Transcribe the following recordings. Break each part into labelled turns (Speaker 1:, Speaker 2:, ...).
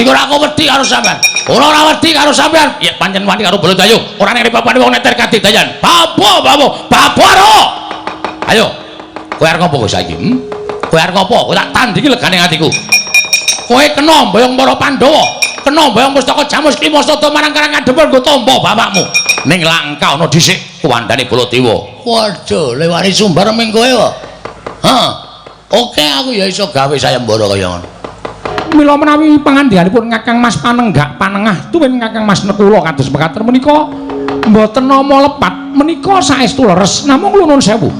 Speaker 1: Dikira aku wedi karo sampean. Ora ora wedi karo sampean. Ya pancen wani karo Baladewa. Ora ning papane wong neter kadidayan. Babo, babo, babo aro. Ayo. Kowe arep ngopo kowe saiki? Hmm? Kowe arep ngopo? Kowe tak tandingi legane atiku. Kowe kena mboyong para Pandhawa, kena mboyong pustaka Jamus Klima Sada marang Karang Kadempel nggo tampa bapakmu. Ning langka ana dhisik kuwandane Baladewa. Waduh, lewani sumbar ming kowe kok. Hah. Oke, aku ya iso gawe sayembara kaya ngono.
Speaker 2: Mila menawi pangandikanipun Kakang Mas Panenggak Panengah tuwin Kakang Mas Nekula kados mekaten menika mboten nama lepat, menika saestu leres, namung kula nuwun sewu.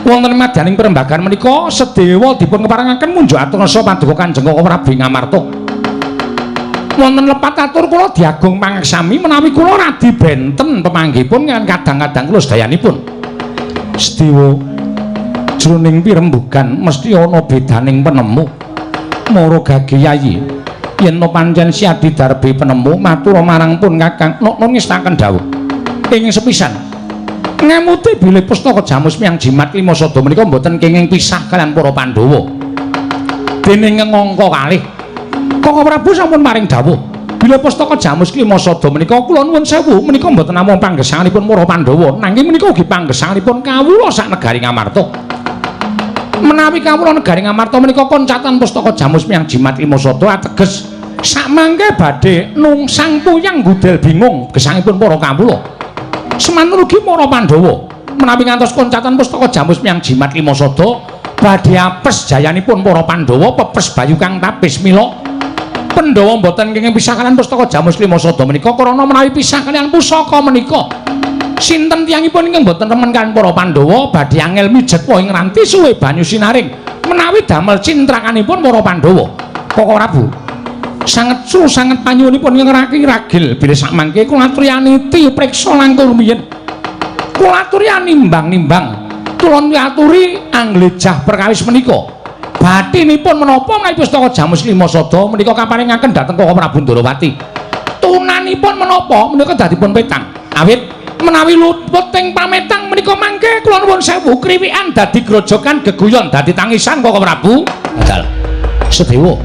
Speaker 2: Wonten madyaning perembagan menika sedewa dipun keparengaken munjuk atur rasa paduka Kanjeng Kaka Prabu Ngamarta. Wonten lepat atur kula diagung pangaksami menawi kula radi benten pemanggihipun kaliyan kadang-kadang kula sedayanipun. Sedewa, jroning pirembugan mesti ana bedaning penemu. Mara gage yayi, yen to pancen si adi darbe penemu matur marang pun Kakang nok ngestaken dawuh. Ing sepisan ngemuti bilih pustaka Jamus Miang Jimat Lima Sada menika mboten kenging pisah kaliyan para Pandhawa. Dening ngangka kalih Kaka Prabu sampun paring dawuh bilih pustaka Jamus Lima Sada menika, kula nuwun sewu, menika mboten namung panggesanganipun para Pandhawa, nanging menika ugi panggesanganipun kawula sak negari Ngamarta. Menawi kawula negari Ngamarta menika koncatan pustaka Jamus Miang Jimat Lima Sada, ateges sakmangke badhe nungsang puyang gudel bingung gesangipun para kawula. Semanten ugi para Pandhawa, menawi ngantos koncatan pustaka Jamus Miang Jimat Lima Sada, badhe apes jayanipun para Pandhawa, pepes bayu kang tapis. Mila Pandhawa mboten kenging pisah kaliyan pustaka Jamus Lima Sada menika, krana menawi pisah kaliyan pusaka menika, sinten tiyangipun ingkang mboten remen kaliyan para Pandhawa badhe angel mijet ing ranti suwe banyu sinaring menawi damel cintrakanipun para Pandhawa. Kaka Prabu, sanget su sanget panyuwunipun ingkang raki ragil bilih sakmangke kula aturi aniti priksa langkung rumiyin, kula aturi nimbang-nimbang, kula aturi anglejah perkawis menika. Bathinipun menapa menawi pustaka Jamus Lima Sada menika kaparingaken dhateng Kaka Prabu Ndorowati? Tunanipun menapa menika dadipun petang? Awit menawi luput ing pametang menika mangke, kula nuwun sewu, kriwikan dadi grojogan, geguyon dadi tangisan, Kaka Prabu.
Speaker 1: Dal.
Speaker 2: Sedewa,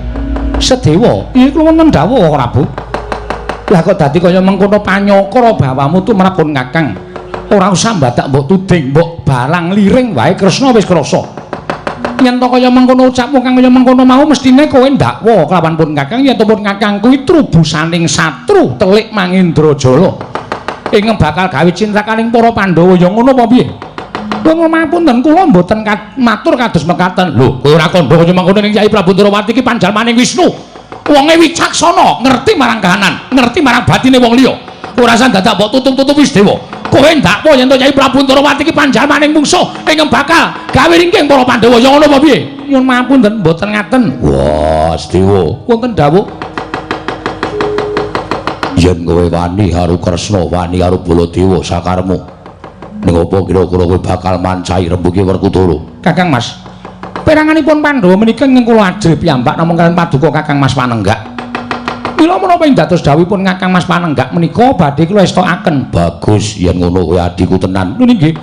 Speaker 2: Sedewa, iki kula wonten dawuh, Kaka Prabu. Lah kok dadi kaya mengkono panyokra bawamu tumrap pun Kakang? Ora usah mbadak mbok tuding, mbok balang liring wae Kresna wis krasa. Yen to kaya mengkono ucapmu kang kaya mengkono mau, mestine kowe ndakwa kelawan pun Kakang yen to pun Kakang kuwi trubusaning satru telik Mangendrajala ingkang bakal gawe cintrakaning para Pandhawa. Ya ngono apa piye? Kula mapunten, kula mboten matur kados mekaten.
Speaker 1: Lho, kowe ora kandha kaya mengkono ning Kyai Prabu Ndorowati iki panjalmaning Wisnu. Wonge wicaksana, ngerti marang kahanan, ngerti marang batine wong liya. Ora usah dadak mbok tutup-tutupi, Sedewa. Kowe ndakwa yen to Kyai Prabu Ndorowati iki panjalmaning mungsuh ingkang bakal gawe ringking para Pandhawa. Ya ngono apa piye?
Speaker 2: Nyuwun mapunten, mboten ngaten.
Speaker 1: Wah, Sedewa.
Speaker 2: Wonten dawuh.
Speaker 1: Yen kowe wani karo Kresna, wani karo Baladewa sakaremu, ning apa kira-kira kowe bakal mancahi rembuge Werkudara?
Speaker 2: Kakang Mas, peranganipun Pandhawa menika ingkang kula ajrih piyambak namung kaliyan paduka Kakang Mas Panenggak. Mila menapa ing dados dawuhipun Kakang Mas Panenggak menika badhe kula estokaken.
Speaker 1: Bagus, yen ngono kowe adhiku tenan.
Speaker 2: Lho nggih.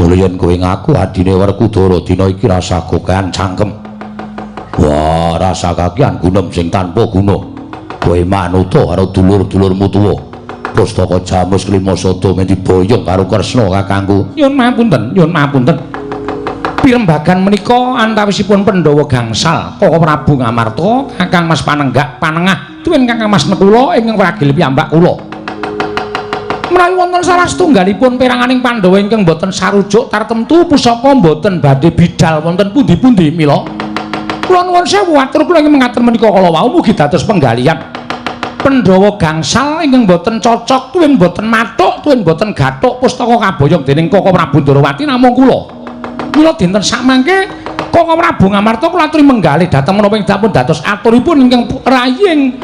Speaker 1: Mula yen kowe ngaku adine Werkudara, dina iki rasa kokean cangkem. Wah, rasa kakian gunem sing tanpa guna. Kowe manuta karo dulur-dulurmu tuwa. Pustaka Jamus Klima Sada men diboyong karo Kresna kakangku.
Speaker 2: Nyuwun mapunten, nyuwun mapunten. Pirembagan menika antawisipun Pandhawa gangsal, Kaka Prabu Ngamarta, Kakang Mas Panenggak Panengah, tuwin Kakang Mas Nekula ingkang ragil piyambak kula. Menawi wonten salah setunggalipun peranganing Pandhawa ingkang boten sarujuk tartemtu, pusaka boten badhe bidal wonten pundi-pundi. Mila kula nuwun sewu, atur kula ingkang mengaten menika kala wau mugi dados penggalihan. Pandhawa gangsal ingkang boten cocok tuwin boten mathuk tuwin boten gathuk pustaka kaboyong dening Kaka Prabu Ndorowati namung kula. Mila dinten sakmangke, Kaka Prabu Ngamarta, kula aturi menggalih dhateng menapa ing dapun dados aturipun ingkang raying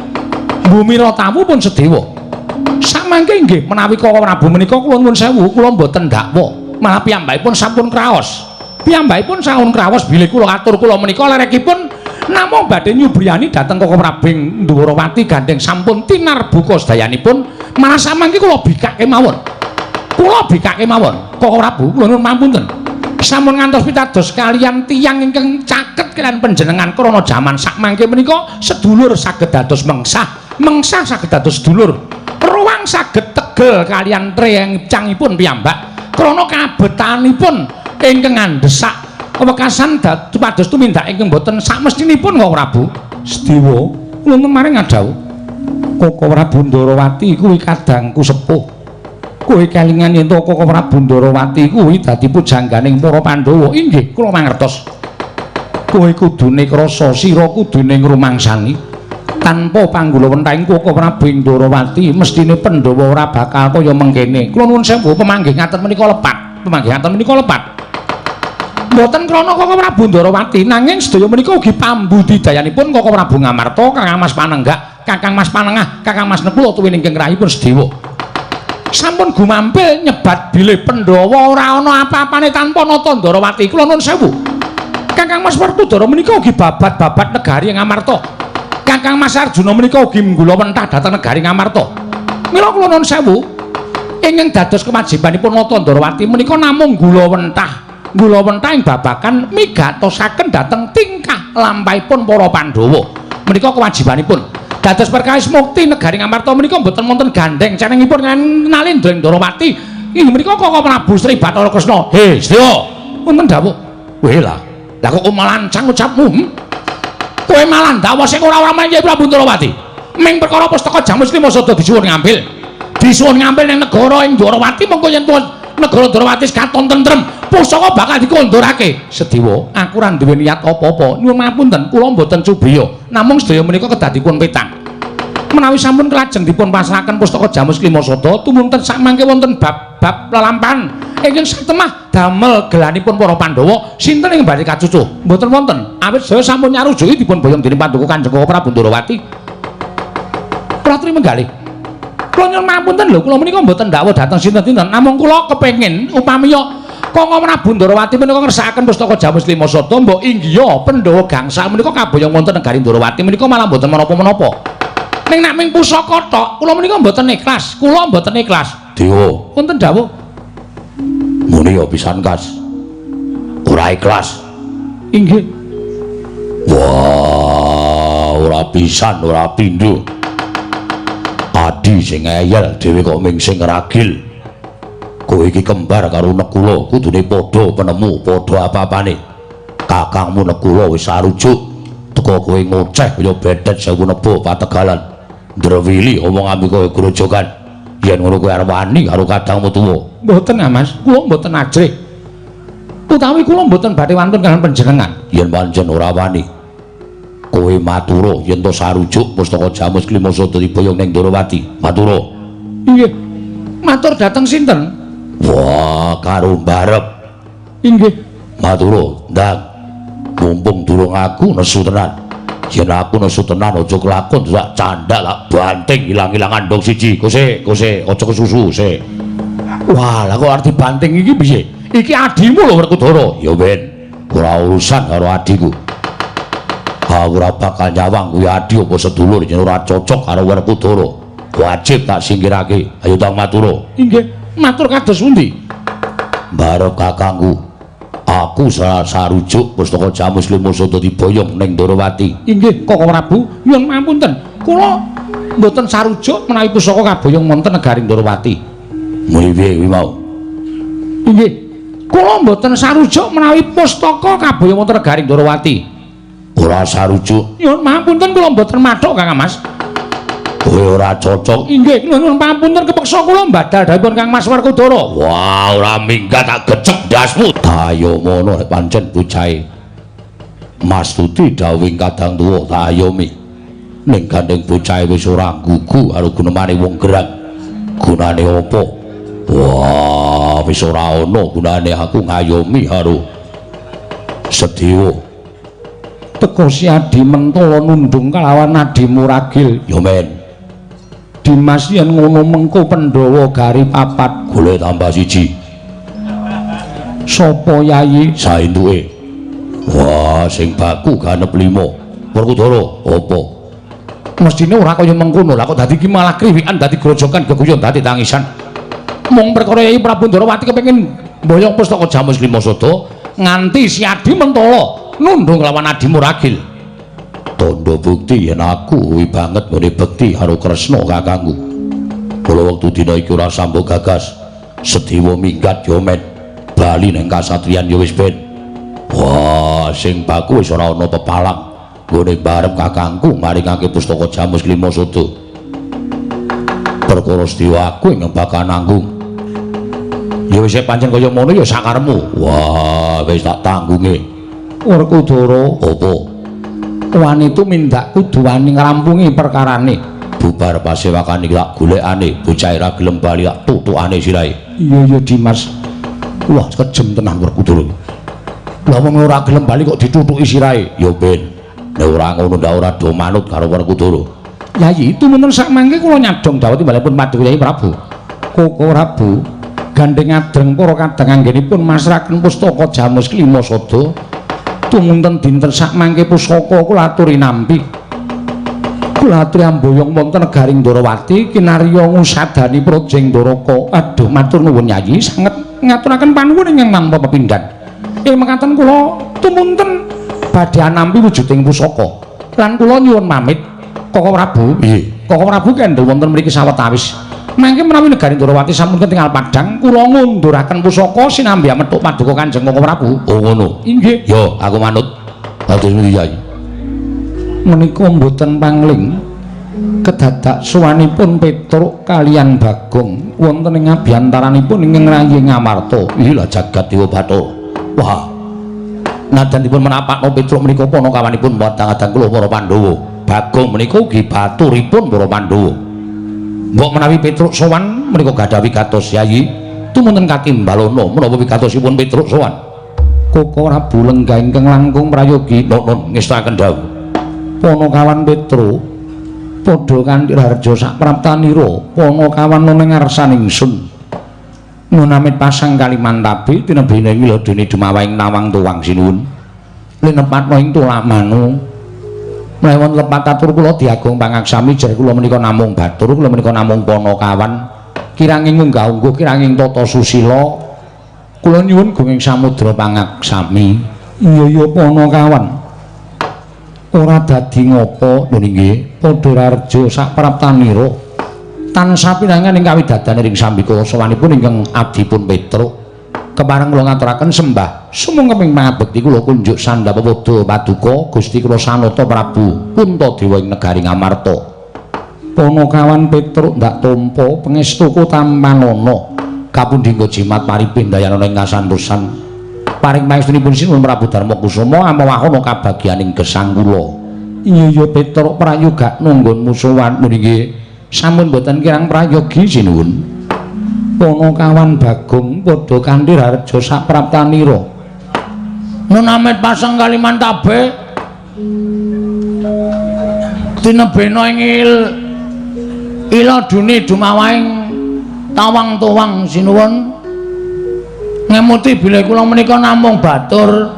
Speaker 2: bumi Ratawu pun Sedewa. Sakmangke nggih menawi Kaka Prabu menika, kula nuwun sewu, kula mboten dakwa, malah piyambakipun sampun kraos. Piyambakipun sampun kraos bilih kula atur kula menika lerekipun namung badhe nyubriyani dhateng Kaka Prabu Ndorowati gandheng sampun tinarbuka sedayanipun. Malah samangke kula bikak kemawon. Kula bikak kemawon. Kaka Prabu, kula nuwun mapunten. Sampun ngantos pitados kaliyan tiyang ingkang caket kaliyan panjenengan krana jaman sakmangke menika sedulur saged dados mengsah, mengsah saged dados sedulur. Ruwang saged tegel kaliyan trencangipun piyambak krana kabetanipun ingkang ngandhesak wekasan supados tumindak ingkang boten sakmestinipun Koko Prabu. Sedewa, kula maring ngadhawuh. Koko Prabu Ndarawati kuwi kadangku sepuh. Kowe kelingan yen to Koko Prabu Ndarawati kuwi dadi pujangganing para Pandhawa. Inggih, kula mangertos. Kowe kudune krasa, sira kudune ngrumangsani. Tanpa panggulawentahing Koko Prabu Ndarawati, mestine Pandhawa ora bakal kaya mengkene. Kula nuwun sewu, pemanggih ngaten menika lepat. Pemanggih ngaten menika lepat. Mboten krana Koko Prabu Ndarawati, nanging sedaya menika ugi pambudidayanipun Koko Prabu Ngamarta, Kakang Mas Panenggak, Kakang Mas Panengah, Kakang Mas Nekula tuwin ingkang rahipun Sedewa. Sampun gumampil nyebat bilih Pandhawa ora ana apa-apane tanpa Nata Ndarawati. Kula nuwun sewu. Kakang Mas Werkudara menika ugi babat-babat negari Ngamarta. Kakang Mas Arjuna menika ugi nggulawentah dhateng negari Ngamarta. Mila kula nuwun sewu, ingkang dados kewajibanipun Nata Ndarawati menika namung nggulawentah. Nggulawentah ing babagan migatosaken dhateng tingkah lampahipun para Pandhawa. Menika kewajibanipun. Dados perkawis mukti negari Ngamarta menika mboten wonten gandheng cenengipun Nalendra Ndarawati. Inggih menika Koko Prabu Sri Bathara Kresna. He, Sedewa. Wonten dawuh. Weh lah. Lah kok malancang ucapmu? Kowe malah ndakwa sing ora-ora marang Kyai Prabu Ndarawati. Ming perkara pustaka Jamus Lima Sada disuwun ngambil. Disuwun ngambil ning negara ing Ndwarawati, mengko yen negara Ndwarawati katon tentrem, pusaka bakal dikondorake. Sedewa, aku ora duwe niat apa-apa. Nyuwun ngapunten, kula mboten cubiya. Namung sedaya menika kedah dipun petang. Menawi sampun kelajeng dipun pasrahaken pustaka Jamus Lima Sada, tumunten sakmangke wonten bab-bab lelampahan ingkang satemah damel gelanipun para Pandhawa, sinten ing badhe kacucuh? Mboten wonten. Awit sedaya sampun nyarujuki dipun boyong dening Paduka Kanjeng Koko Prabu Ndarawati. Kula aturi menggalih. Kula nyuwun ngapunten lho, kula menika mboten ndakwa dhateng sinten-sinten, namung kula kepengin upamiya Koko Prabu Ndarawati menika ngersakaken pustaka Jamus Lima Sada, mbok inggiha Pandhawa gangsa menika kaboyong wonten negari Ndarawati menika malah mboten menapa-menapa. Ning nek ming pusaka tok, kula menika mboten ikhlas. Kula mboten ikhlas.
Speaker 1: Dewa,
Speaker 2: Wonten dawuh.
Speaker 1: Muni ya pisan kas. Ora ikhlas.
Speaker 2: Inggih.
Speaker 1: Wah, ora pisan, ora pindho. Adi sing ngeyel dhewe kok ming sing ragil. Kowe iki kembar karo Nekula, kudune padha penemu, padha apa-apane. Kakangmu Nekula wis sarujuk, teka kowe ngoceh kaya bedet sewu nebo pategalan. Ndrewili omong ambi kowe grojogan. Yen ngono kowe arep wani karo kadangmu tuwa.
Speaker 2: Mboten, ah, Mas, kula mboten ajrih. Utawi kula mboten badhe wantun kaliyan panjenengan.
Speaker 1: Yen pancen ora wani, kowe matura yen to sarujuk pustaka Jamus Klima Sada diboyong ning Ndorowati. Matura.
Speaker 2: Inggih. Matur dhateng sinten?
Speaker 1: Wah, karo mbarep.
Speaker 2: Inggih.
Speaker 1: Matura, ndang. Mumpung durung aku nesu tenan. Yen aku nesu tenan aja kelakon sak candak lak banting ilang-ilangan dong siji. Kose, kose, aja kesusu, se.
Speaker 2: Wah, lah kok arep dibanting iki piye? Iki adimu lho Werkudara.
Speaker 1: Ya ben, ora urusan karo adiku. Aku ora bakal nyawang kuwi adi apa sedulur yen ora cocok karo Werkudara. Wajib tak singkirake. Ayo tang matura.
Speaker 2: Inggih, matur kados pundi?
Speaker 1: Mbarep kakangku. Aku sarujuk pustaka Jamus Lima Sada diboyong ning Ndorowati.
Speaker 2: Inggih, Koko Prabu, nyuwun ngapunten. Kula mboten sarujuk menawi pusaka kaboyong wonten negari Ndorowati.
Speaker 1: Muni piye kuwi mau?
Speaker 2: Inggih. Kula mboten sarujuk menawi pustaka kaboyong wonten negari Ndorowati.
Speaker 1: Ora sarujuk.
Speaker 2: Nyuwun ngapunten kula mboten mathuk Kang Mas.
Speaker 1: Kowe ora cocok.
Speaker 2: Inggih, nyuwun ngapunten kepeksa kula mbadal dhawuhipun Kang Mas Werkudara.
Speaker 1: Wah, ora minggat tak gecek ndasmu. Ayo ngono nek pancen bocahe. Mas Tuti dawuhing kadang tuwa tak ayomi. Ning gandeng bocahe wis ora gugu karo gunemane wong gerang. Gunane apa? Wah, wis ora ana gunane aku ngayomi karo Sedewa.
Speaker 2: Teka si Adi Mentala nundung kalawan Adi Muragil.
Speaker 1: Ya men.
Speaker 2: Dimas yen ngono mengko Pandhawa gari papat.
Speaker 1: Golek tambah siji.
Speaker 2: Sapa yayi?
Speaker 1: Saentuke. Wah, sing baku ganep 5. Werkudara, apa?
Speaker 2: Mestine ora kaya mengkono. Lah kok dadi iki malah kriwikan, dadi grojogan, geguyon, dadi tangisan. Mung perkara Yayi Prabu Ndarawati kepengin
Speaker 1: Mboyong pustaka Jamus Klima Sada nganti si Adi Mentala nundung lawan Adi Muragil. Tandha bukti yen aku kuwi banget nggone bekti karo Kresna kakangku. Kala wektu dina iki ora sambung gagas. Sediwa minggat ya men bali ning kasatriyan ya wis ben. Wah, sing baku wis ora ana pepalang nggone barep kakangku maringake pustaka Jamus Klima Sada. Perkara sediwa aku ing bakal nanggung. Ya wis pancen kaya ngono ya sakarepmu. Wah, wis tak tanggunge.
Speaker 2: Werkudara,
Speaker 1: apa?
Speaker 2: Wani tumindak kudu wani ngrampungi perkarane.
Speaker 1: Bubar pasewakan iki tak golekane, bocah ora gelem bali tak tutukane sirahe.
Speaker 2: Iya ya Dimas.
Speaker 1: Wah, kejem tenan Werkudara. Lah wong ora gelem bali kok ditutuki sirahe. Ya ben. Nek ora ngono ndak ora do manut karo Werkudara.
Speaker 2: Yayi, tumunten sak mangke kula nyadong dawuh timbalipun Paduka Yayi Prabu. Koko Prabu gandeng adreng para kadang anggenipun masraken pustaka Jamus Klima Sada. Tumunten dinten sak mangke pusaka kula aturi nampi. Kula aturi amboyong wonten negaring Ndorowati kinarya ngusadani Projeng Ndoraka. Aduh, matur nuwun Yayi, sanget ngaturaken panuwun ingkang nampa pepindhan. Ing mekaten kula tumunten badhe nampi wujuding pusaka. Lan kula nyuwun pamit Koko Prabu.
Speaker 1: Nggih.
Speaker 2: Koko Prabu kendho wonten mriki sawetawis. Mangke menawi negari Ndorowati sampun ketingal padhang, kula ngunduraken pusaka sinambi methuk paduka Kanjeng Koko Prabu.
Speaker 1: Oh ngono.
Speaker 2: Inggih.
Speaker 1: Yo, aku manut. Kados pundi Yayi?
Speaker 2: Menika mboten pangling kedadak suwanipun Petruk kalian Bagong wonten ing abyantaranipun ingkang rayi Ngamarta.
Speaker 1: Ih lah jagat dewa Bathara. Wah. Najan dipun menapakno Petruk menika panakawanipun padang-adang kula para Pandhawa. Bagong menika ugi baturipun para Pandhawa. Mbok menawi Petruk sowan menika gadah wigatos Yayi, tumunten katimbalana menapa wigatosipun Petruk sowan.
Speaker 2: Koko Prabu lenggah ingkang langkung prayogi
Speaker 1: Nuwun ngestakaken dawuh.
Speaker 2: Panakawan Petruk padha kanthi raharja sak praptanira panakawan ana ngarsan ingsun. Ngunamit pasang Kalimantabe tinebene ing ladene dumawahing nawang tuwang sinuwun. Linepatna ing tulamanu. Menawi lepat atur kula diagung pangaksami jer kula menika namung batur, kula menika namung panakawan. Kiranging unggah-ungguh, kiranging tata susila. Kula nyuwun gunging samudra pangaksami. Iya ya panakawan. Ora dadi ngapa
Speaker 1: Nuwun inggih.
Speaker 2: Padha raharja sak praptanira. Tansah pinangan ing kawidadane ring sambika sowanipun ingkang adipun Petruk.
Speaker 1: Kepareng kula ngaturaken sembah sumangga pangabekti kula kunjuk sandhap pepadha paduka Gusti kula Sanata Prabu Puntadewa ing negari Ngamarta.
Speaker 2: Panakawan Petruk ndak tampa pangestuku tampanana.
Speaker 1: Kapundi nggo jimat paripih ndayanana ing kasantosan. Paring pangestunipun Sinuwun Prabu Darma Kusuma amawahana kabagyaning gesang kula.
Speaker 2: Iya ya Petruk prayoga nunggun musuhan
Speaker 1: nggih. Sampun boten kirang prayogi sinuwun.
Speaker 2: Panakawan Bagong padha kanthi raharja sak praptanira.
Speaker 1: Nunamit pasang Kalimantabe tinebena ing iladune dumawahing tawang tuwang sinuwun. Ngemuti bilih kula menika namung batur,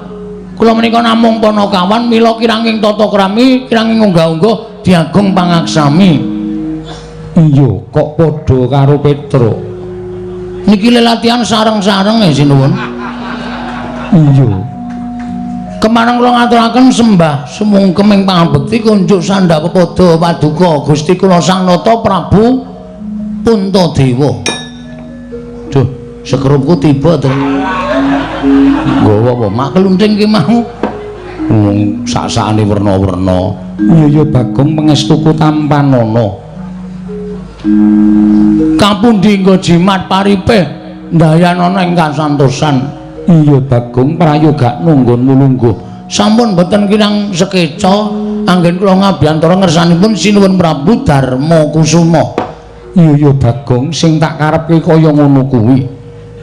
Speaker 1: kula menika namung panakawan, mila kiranging tata krami, kiranging unggah-ungguh diagung pangaksami.
Speaker 2: Iya, kok padha karo Petruk.
Speaker 1: Niki lelatihan sareng-sareng ya sinuwun.
Speaker 2: Iya.
Speaker 1: Kemareng kula ngaturaken sembah sumungkem ing pangabekti kunjuk sandhap pepadha paduka Gusti kula Sang Nata Prabu Puntadewa. Duh, sekerupku tiba to. Nggawa apa mak klunting ki mau? Wong sak-sakane werna-werna.
Speaker 2: Iya ya Bagong pangestuku tampanana.
Speaker 1: Kapundi nggo jimat paripih ndayanana ing kasantosan.
Speaker 2: Iya Bagong prayoga nunggun mulungguh.
Speaker 1: Sampun boten kirang sekeca anggen kula ngabiyantara ngersanipun Sinuwun Prabu Darma Kusuma.
Speaker 2: Iya ya Bagong sing tak karepke kaya ngono kuwi.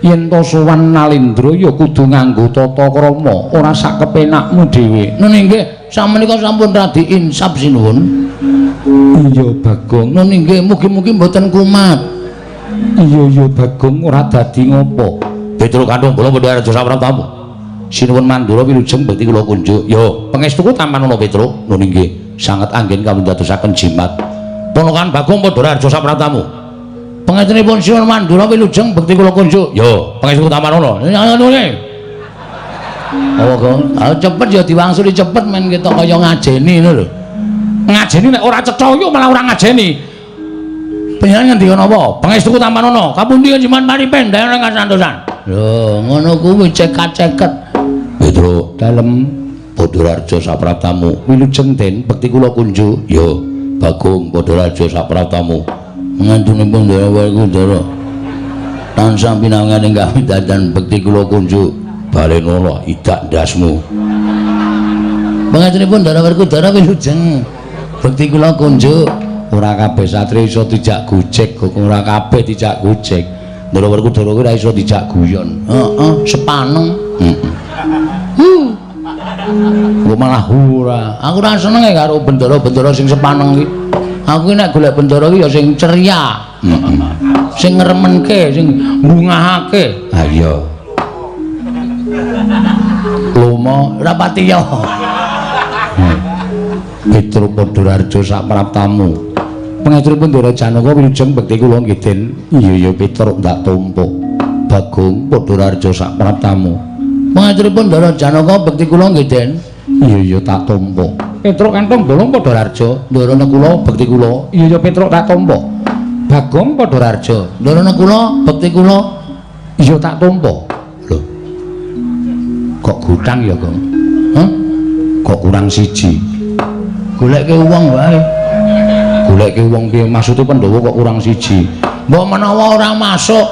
Speaker 2: Yen to sowan Nalendra ya kudu nganggo tata krama, ora sak kepenakmu dhewe.
Speaker 1: Nun inggih, samenika sampun radi insaf sinuwun.
Speaker 2: Iya Bagong.
Speaker 1: Nun inggih, mugi-mugi mboten kumat.
Speaker 2: Iya ya Bagong ora dadi ngopo.
Speaker 1: Petruk kandung kula padha raja sapraptamu. Sinuwun Mandura wilujeng bekti kula kunjuk. Yo, pangestuku tampanana Petruk. Nun inggih, sanget anggen kawindadosaken jimat. Ponokan Bagong padha raja sapraptamu. Pangestunipun Sinuwun Mandura wilujeng bekti kula kunjuk. Yo, pangestu tamanono. Ngene. Apa kok? Ah cepet ya diwangsuli cepet men ketok kaya ngajeni ngono lho. Ngajeni nek ora cetha iku malah ora ngajeni. Panjenengan ngendika napa? Pangestuku tamanono. Kapundi Jiman Paripen dayono kasantosan. Lho, ngono kuwi cekat-ceket. Petro dalem Padhararja sapraptamu. Wilujeng Den bekti kula kunjuk. Yo, Bagong Padhararja sapraptamu. Ngantunipun Ndara Kundara. Tansah pinangan ing kawidatan bekti kula kunjuk. Balenola idak ndasmu. Pangestunipun Ndara Werkudara wilujeng bekti kula kunjuk. Ora kabeh satria iso dijak gojek, ora kabeh dijak gojek. Ndara Werkudara kuwi ora iso dijak guyon. Heeh, sepaneng. Heeh. Kok malah ora. Aku ora seneng karo bendara-bendara sing sepaneng iki. Aku nek golek bendara iki ya sing ceria. Heeh. Sing ngremenke, sing mbungahake. Ha iya. Lomo ora pati ya. Petro Padhararja sapraptamu. Pangestunipun Ndara Janaka wilujeng bekti kula nggih Den. Iya ya Petro ndak tampa. Bagong Padhararja sapraptamu. Pangestunipun Ndara Janaka bekti kula nggih Den. Iya ya tak tampa. Petro kantong bolong Padhararja, Ndara Nekula bekti kula. Iya ya Petro tak tampa. Bagong Padhararja, Ndara Nekula bekti kula. Iya tak tampa. Lho. Kok gutang ya, Gong? Hah? Kok kurang siji? Goleke wong wae. Goleke wong piye maksude Pandhawa kok kurang siji? Mbok menawa ora masuk.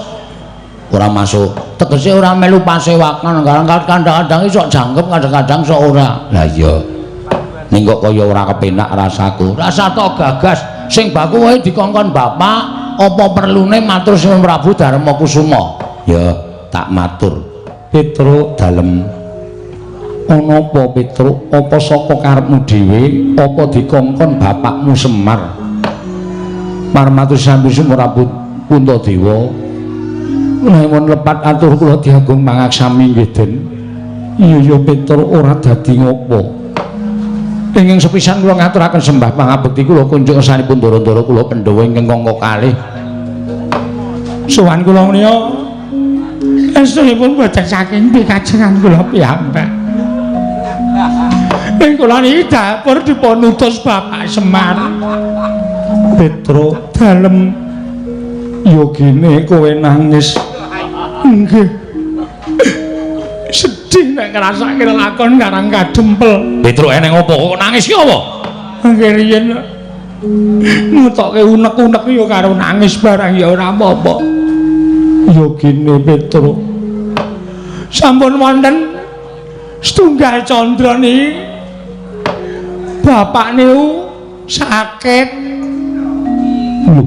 Speaker 1: Ora masuk. Tegese ora melu pasewakan, kadang-kadang iso jangkep, kadang-kadang sok ora. Lah iya. Ning kok kaya ora kepenak rasaku. Rasa tok gagas sing baku wae dikongkon bapak, apa perlune matur Sinuwun Prabu Darma Kusuma? Ya, tak matur. Petro dalem. Ana apa Petro? Apa saka karepmu dhewe? Apa dikongkon bapakmu Semar? Marmatur sambi Prabu Puntadewa. Menawi lepat atur kula diagung mangaksami nggih Den. Iya ya Petro ora dadi ngopo. Ingkang sepisan kula ngaturaken sembah pangabekti kula kunjuk ngersanipun ndara-ndara kula Pandhawa ingkang angka kalih. Sowan kula menika estunipun boten saking pikajengan kula piyambak. Ing kula niki dapur dipun utus Bapak Semar. Petro dalem yogine kowe nangis. Nggih. Sedih nek ngrasake lelakon Karang Kadempel. Petro eneng apa kok nangis ki apa? Nggih riyen ngetokke unek-unek ya karo nangis barang ya ora apa-apa. Yogine Petro. Sampun wonten setunggal candra niki bapak niku sakit. Lho,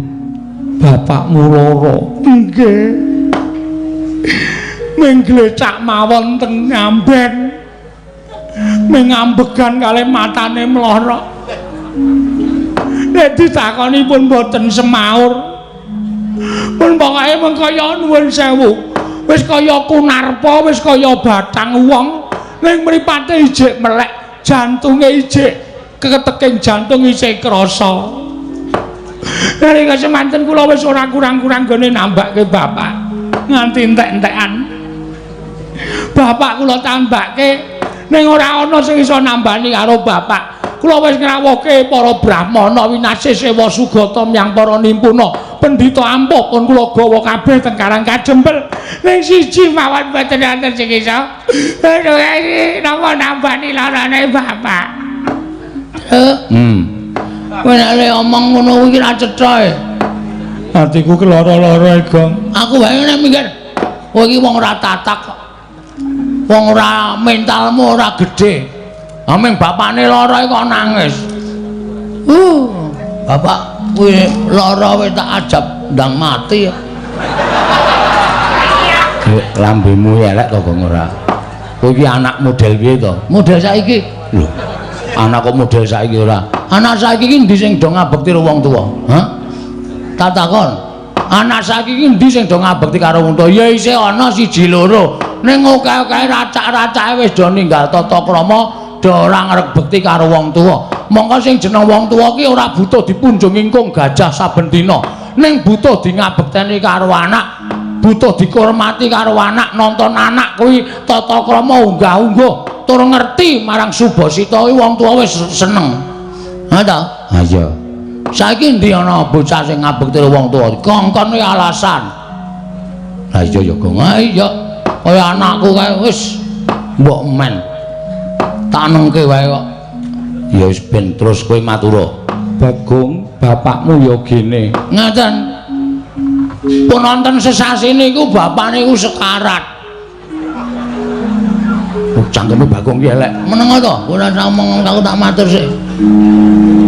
Speaker 1: bapakmu lara? Nggih. Ming glecak mawon teng ngamben. Ming ngambegan kalih matane mlorok. Nek ditakoni pun boten semaur. Pun pokoke mung kaya nuwun sewu. Wis kaya kunarpa, wis kaya bathang wong. Ning mripate ijik melek, jantunge ijik keteking jantung isih krasa. Nalika semanten kula wis ora kurang-kurang gone nambake bapak nganti entek-entekan. Bapak kula tambake ning ora ana sing iso nambani karo bapak. Kula wis ngrawuhke para brahmana winasih sewa sugata myang para nimpuna pendhita ampuh pun kula gawa kabeh teng Karang Kadempel. Ning siji mawon boten wonten sing iso. Aduh, napa nambani larane bapak? Kowe nek le omong ngono kuwi ra cetha e. Atiku keloro-loro, Gong. Aku wae nek mikir, kowe iki wong ora tatak kok. Wong ora mentalmu ora gedhe. Aming bapakne lara kok nangis. Bapak kuwi lara wis tak ajab ndang mati ya. Lambemu elek to, Gong ora? Kowe iki anak model piye to? Model saiki. Lho, anak kok model saiki ora? Anak saiki iki endi sing do ngabekti karo wong tuwa? Hah? Tak takon. Anak saiki iki endi sing do ngabekti karo wong tuwa? Ya isih ana siji loro. Ning akeh-akeh racak-racake wis do ninggal tata krama, do ora ngrek bekti karo wong tuwa. Mongko sing jeneng wong tuwa ki ora butuh dipunjung ingkung gajah saben dina. Ning butuh di ngabekteni karo anak, butuh dihormati karo anak, nonton anak kuwi tata krama unggah-ungguh, tur ngerti marang subasita kuwi wong tuwa wis seneng. Ha ta? Ha iya. Saiki endi ana bocah sing ngabekti wong tuwa? Kongkon alasan. Lah iya ya, Gong. Ha iya. Kaya anakku kae wis mbok men. Tak nengke wae kok. Ya wis ben terus kowe matura.
Speaker 2: Bagong, bapakmu ya gene.
Speaker 1: Ngaten. Pun wonten sesasi niku bapak niku sekarat. Oh, cangkeme Bagong ki elek. Meneng to? Ora ngomong aku tak matur sik.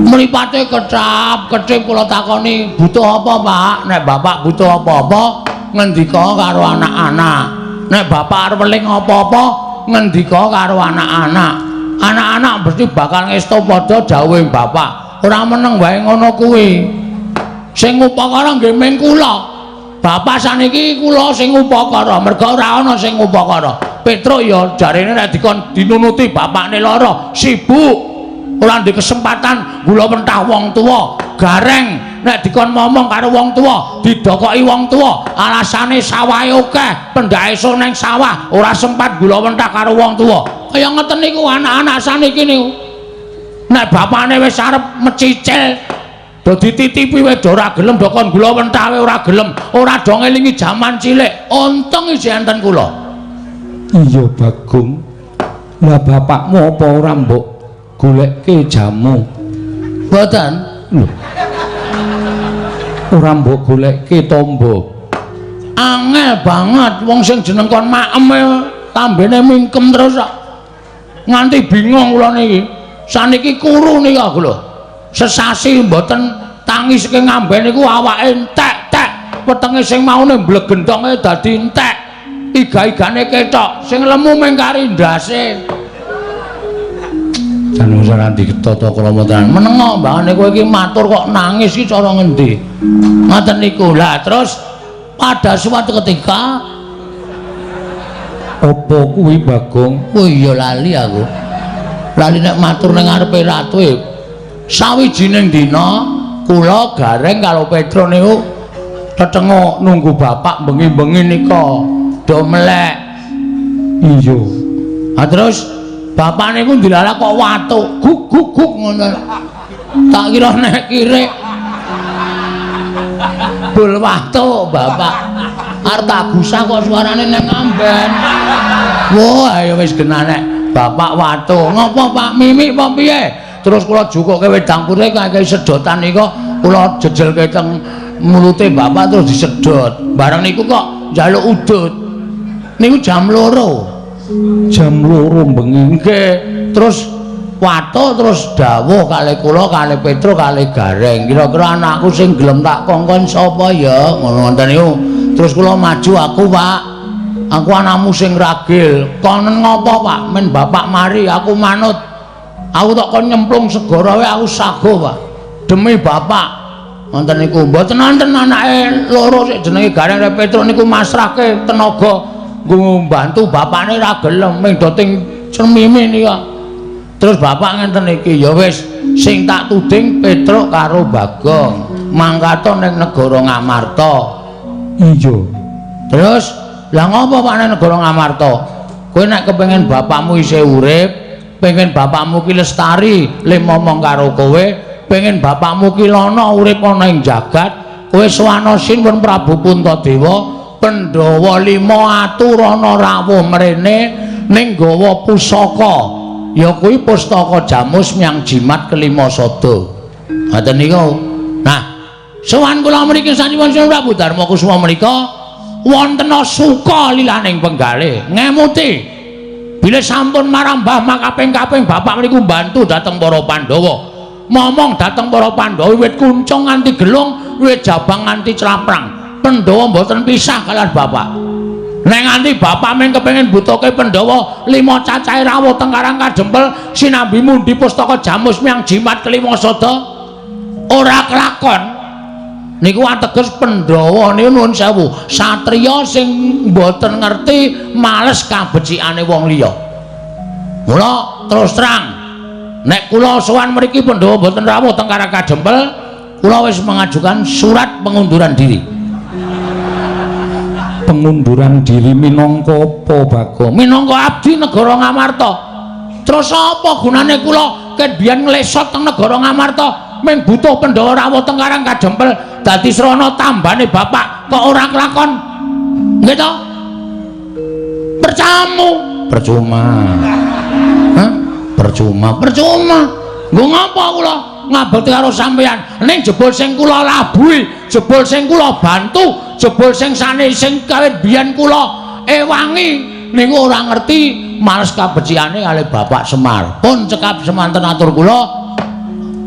Speaker 1: Mripate kecap, kecip kula takoni, "Butuh apa, Pak?" Nek bapak butuh apa-apa, ngendika karo anak-anak. Nek bapak arep weling apa-apa, ngendika karo anak-anak. Anak-anak mesti bakal ngesto padha dawuhe bapak. Ora meneng wae ngono kuwi. Sing ngupakara nggih ming kula. Bapak saniki kula sing ngupakara, merga ora ana sing ngupakara. Petruk ya jarene nek dikon dinunuti bapakne lara, sibuk. Ora ndek kesempatan gula mentah wong tuwa. Gareng nek dikon momong karo wong tuwa, didokoki wong tuwa, alasane sawahe akeh, pendhake esuk nang sawah, ora sempat gula mentah karo wong tuwa. Kaya ngeten niku anak-anak saniki niku. Nek bapakne wis arep mecicil, do dititipi wae do ora gelem, do kon gula mentah wae ora gelem, ora do ngelingi jaman cilik. Untung isih enten kula.
Speaker 2: Iya, Bagong. Lah bapakmu apa ora mbok golekke jamu?
Speaker 1: Mboten.
Speaker 2: Lho. Ora mbok golekke tombo.
Speaker 1: Angel banget wong sing jeneng kon maem lambene mingkem terus kok. Nganti bingung kula niki. Saniki kuru niki aku lho. Sesasi mboten tangi saking ngamben niku awake entek-tek. Wetenge sing maune mblegendonge dadi entek. Iga-igane ketok, sing lemu mung kari ndase. Jan wis ora ditata krama tenan. Menengo mbangane kowe iki matur kok nangis iki cara ngendi? Ngoten niku. Lah terus pada suatu ketika
Speaker 2: Apa kuwi, Bagong?
Speaker 1: Oh iya lali aku. Lali nek matur ning ngarepe ratu e. Sawijining dina kula Gareng karo Petro niku tetenguk nunggu bapak bengi-bengi nika do melek.
Speaker 2: Iya.
Speaker 1: Ha terus bapak niku ndilalah kok watuk guk guk guk ngono. Tak kira nek kirik. Bul watuk bapak. Arep tak gusah kok suarane nang amben. Wah, ayo wis genah nek bapak watuk. Ngopo Pak Mimik apa piye? Terus kula jukuke wedang putih kayak sedotan nika kula jejelke teng mulute bapak terus disedot. Bareng niku kok njaluk udut. Niku jam 2.
Speaker 2: Jam 2 bengi.
Speaker 1: Nggih. Terus watuk terus dawuh kalih kula kalih Petro kalih Gareng. Kira-kira anakku sing gelem tak kongkon sapa ya? Ngono ngoten niku. Terus kula maju aku, Pak. Aku anakmu sing ragil. Konen ngopo, Pak? Men bapak mari aku manut. Aku tak kon nyemplung segara wae aku sago, Pak. Demi bapak. Ngoten niku. Mboten wonten anake loro sik jenenge Gareng karo Petro niku masrahke tenaga nggo mbantu bapakne ra gelem ming do ting cemimi nika. Terus bapak ngenten iki, ya wis sing tak tuding Petruk karo Bagong mangkata ning negara Ngamarta.
Speaker 2: Iya.
Speaker 1: Terus lah ngopo Pak ning negara Ngamarta? Kowe nek kepengin bapakmu isih urip, pengen bapakmu ki lestari le momong karo kowe, pengen bapakmu ki lana urip ana ing jagat, kowe sowana Sinuwun Prabu Puntadewa, Pandhawa lima aturana rawuh mrene ning gawa pusaka. Ya kuwi pustaka Jamus Myang Jimat kelima sada. Ngoten niku. Nah, sowan kula mriki sanipun Sinuwun Prabu Darma Kusuma menika wonten suka lilaning penggalih ngemuti bilih sampun marambah makaping-kaping bapak mriku mbantu dhateng para Pandhawa. Momong dhateng para Pandhawa wiwit kuncung nganti gelung, wiwit jabang nganti claprang. Pandhawa mboten pisah kalian bapak. Nek nganti bapak mung kepengin butuhke Pandhawa lima cacahe rawuh teng Karang Kadempel sinambi mundi pustaka Jamus Myang Jimat kelima sada ora kelakon. Niku ateges Pandhawa niku nuwun sewu, satriya sing mboten ngerti males kabecikane wong liya. Mula terus terang nek kula sowan mriki Pandhawa mboten rawuh teng Karang Kadempel, Kula wis mengajukan surat pengunduran diri.
Speaker 2: Pengunduran diri minangka apa, Bagong?
Speaker 1: Minangka abdi negara Ngamarta. Terus apa gunane kula ket biyen nglesot teng negara Ngamarta mung butuh Pandhawa rawuh teng Karang Kadempel dadi srana tambane bapak kok ora kelakon? Nggih to? Percamu, percuma. Hah? Percuma, percuma. Nggo ngapa kula ngabekti karo sampeyan? Ning jebul sing kula labuhi, jebul sing kula bantu, jebul sing sane sing kawit biyen kula ewangi niku ora ngerti males kabecikane kalih Bapak Semar. Pun cekap semanten atur kula.